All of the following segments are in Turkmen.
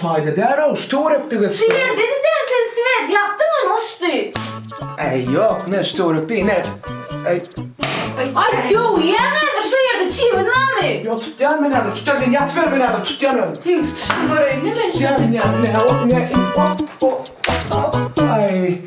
taýda däl-ow, şu töwerekde Şu gezipdir. ýerdedi-dä, sen swet ýakdyň ony uçdy. Äý, ýok, ine şu töwerekde ine. Äý. Aý, döwýäň häzir şu ýerde çybyn barmy? Ýok, tutýan men häzir, tutýan, sen ýatyber men häzir tutýan özüm. Seň tutuşyňy göreýin-le men Tutýan, şony. ine, ine, hop, ine, hop, hop, hop, aý.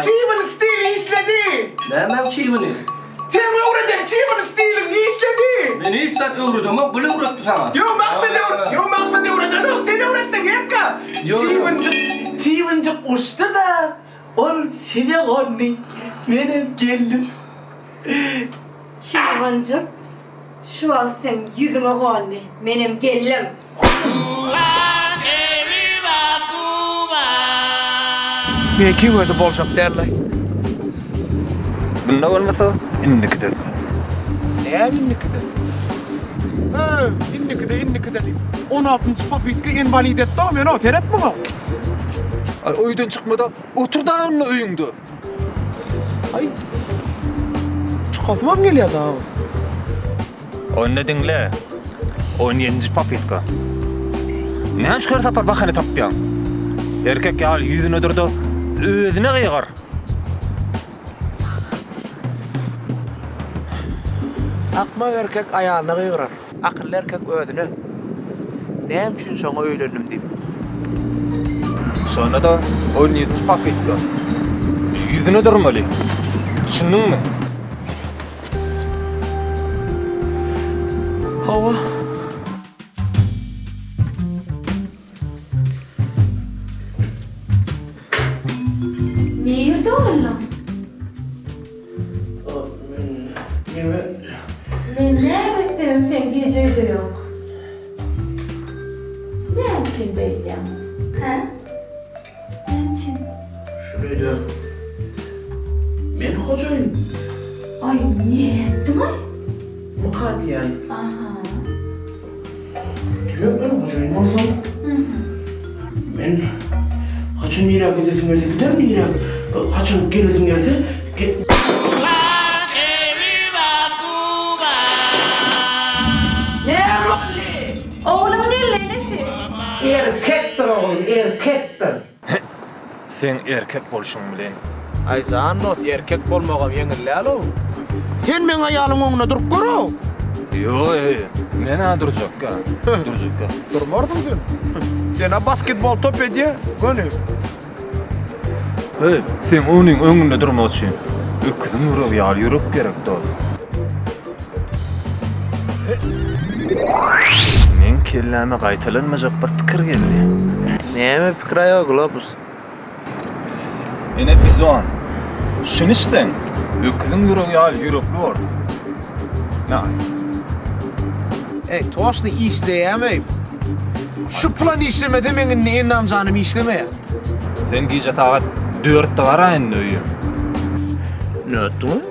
Çybyn stili işledi. Nämäň çybyny? Seň öwreden çybyn stiliň işledi. Men hiç zat öwredemok, bul öwretdi saňa. Ýok, Maksat öwret, ýok, Maksat öwredenok, sen öwretdiň Hekka. Çybynjyk, çybynjyk uçdy-da, ol size gondy, menem geldim. Çybynjyk şu wagt seň ýüzüňe gondy, menem geldim. Meňki özi boljak däl-laý. Bunda bolmasa, indikide. Näme indikide? Hä, indikide, indikide diýip. On altynjy popytka inwalid etdi-ow meni-ow, seret muňa. Aý, öýden çykma-da, otur-da onda öýüňde. Aý, çykasymam gelýär dagy. Onda diňle, on ýedinji popytka. Näme üçin her sapar bahana tapýaň? Erkek ýaly ýüzüne dur-da, özüne gygyr. Akmak erkek aýalyna gygyrar, akylly erkek özüne. Näme üçin şoňa öýlendim diýip. Şonda-da on ýedinji popytka. Ýüzüne durmaly. Düşündiňmi? Hawa. Nirde bolduň? Neme? Men näme etsemem sen gije öýde ýok. Näme üçin beýdýäň? Hä? Näme üçin? Şuny-da men hojaýyn. Aý, nätdiň-aý? Myka diýýän. Aha. Diýmek men hojaýyn bolsam, men haçan nirä gidesim gelse giderin, nirä haçan gelesim gelse Näme boldy? Ogluň geldi enesi. Erkekdir ogul, erkekdir. Heh, seň erkek bolşuň bilen. Aý jan dost, erkek bolmagam ýeňil däl-ow. Sen meň aýalyň öňünde durup gör-ow. Ýok-eý, men-ä durjakka, durjakka. Durmarsyň sen. Sen-ä basketbol top edýä, göni. Heý, seň onuň öňünde durmak üçin öküziň ýüregi ýaly ýürek gerek, dost. Meň kelläme gaýtalanmajak bir pikir geldi. Näme pikir-aý o, Globus? Ine bizon. Şuny içseň, öküziň ýüregi ýaly ýürekli borsuň. Na. Eý, toşny işleýäm-eý. Şu plan işlemese meň indi ennam-janym işlemeýär. Sen gije sagat dörtde bar-a indi öýe. Nätdiň-aý?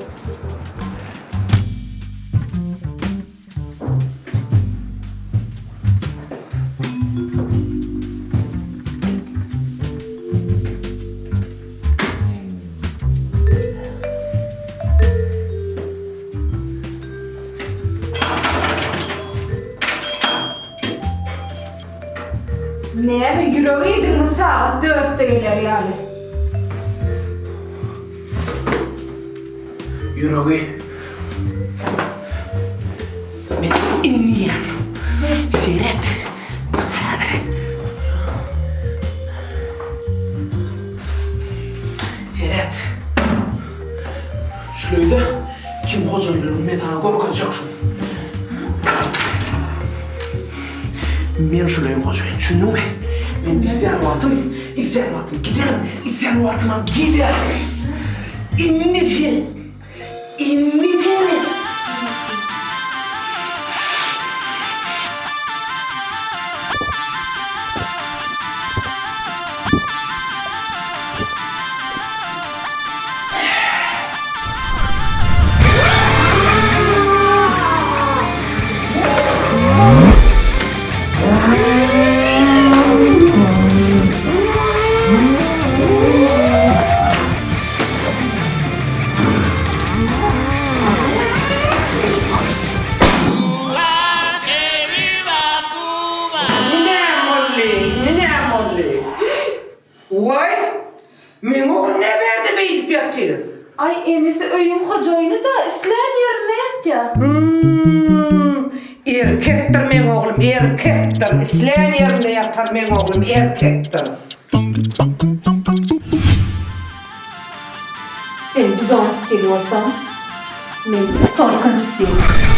Näme ýürek iýdiňmi sagat dörtde geler ýaly. Ýüregi men indi iýen. Seret. Häzir. Seret. Şuleýde kim hojalygyny men sana görkezjek şu. Men şul öýüň hojaýyny, düşündiňmi? Men islän wagtym, islän wagtym giderin, islän wagtymam giderin. Indi sen, indi seret. Indi näme boldy? Indi näme boldy? Waý, meň oglum nä bärde beýdip ýatyr? Aý, enesi öýüň hojaýyny-da, islän ýerinde ýatýa. Hum, erkekdir meň oglum, erkekdir. Islän ýerinde ýatar meň oglum, erkekdir. Sen bizon stil bolsaň, men tolkun stil.